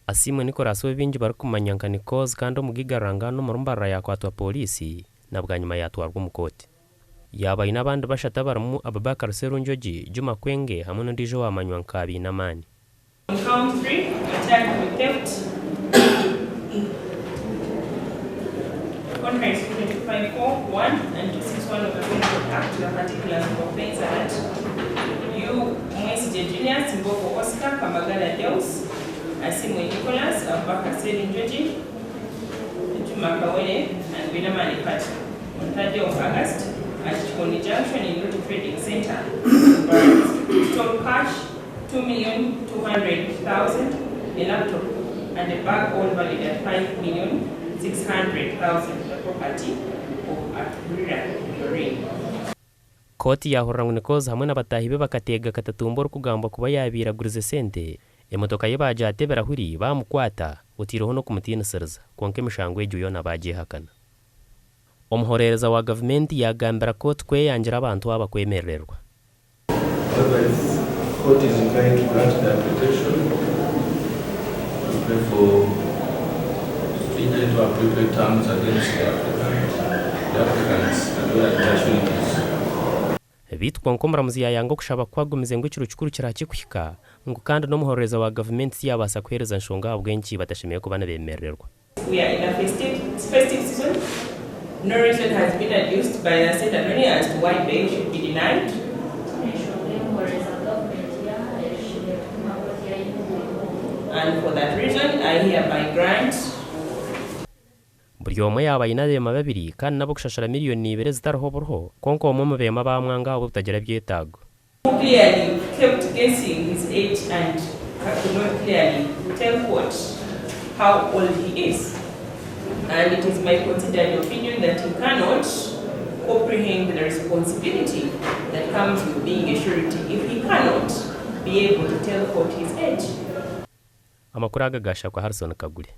Asiimwe Nicholas ou baingi barikumanya nka Nicoz kandi omugaiga rurangaanwa omuri Mbarara yaakwatwa pooriisi na bwanyima yaatwarwa omu kooti. Yaaba aine abandi bashatu abarimu Abubakar Serunjogi, Juma Kwenge hamwe n'ondiijo owaamanywa nka Biinamaani. On count 3, you're charged with theft contrary to 254, 1 and 261 of the Criminal Act. Your particulars of offence are that you, Mwesigye Julius, Mbogo Oscar, Kamagala Deus, Asiimwe Nicholas, Abubakar Serunjogi, Juma Kawere, and Binamani Patrick on 3rd day of August at Chikoni Junction in Ruti Trading Center, Mbarara District, stole cash 2,200,000, a laptop and a bag all valued at 5,600,000, the property of Atuhurira Doreen. Kooti yaahurira ngu Nicoz hamwe na bataahi be bakateega Katatumba orikugambwa kuba yaabaire agurize sente, emotoka ye baagyata ebirahuri baamukwata, otaireho n'okumutiinisiriza, kwonka emishango egyo yoona baagyehakana. Omuhoreereza wa gavumenti yaagambira kooti kweyangira abantu aba kwemerererwa. However, if court is inclined to grant the application, we pray for stringent or appropriate terms against the applicant, the applicants and their sureties. Beitu kwonka omuramuzi yaayanga okushaba ku agumize ngu ekiro kikuru kiraakye kuhika, ngu kandi n'omuhorereza wa gavumenti tiyaabaasa kuheereza nshonga ahabw'enki batashemereire kuba nibeemerererwa. We are in a festive, festive season. No reason has been adduced by the state attorney as to why bail should be denied. Enshonga emuhorereza gavumenti yaha eshemereire kutuma kooti yayimukiriho. And for that reason, I hereby grant Buri omwe yaaba aine abeema babiri kandi n'ab'okushashura miriyoni ibiri ezitariho buriho, kwonka omwe omu beema baamwanga ahabw'obutagira byetaago. Who clearly kept guessing his age and could not clearly tell court how old he is. And it is my considered opinion that he cannot comprehend the responsibility that comes with being a surety if he cannot be able to tell court his age. Amakuru aga gaashakwa Harrison Kagure.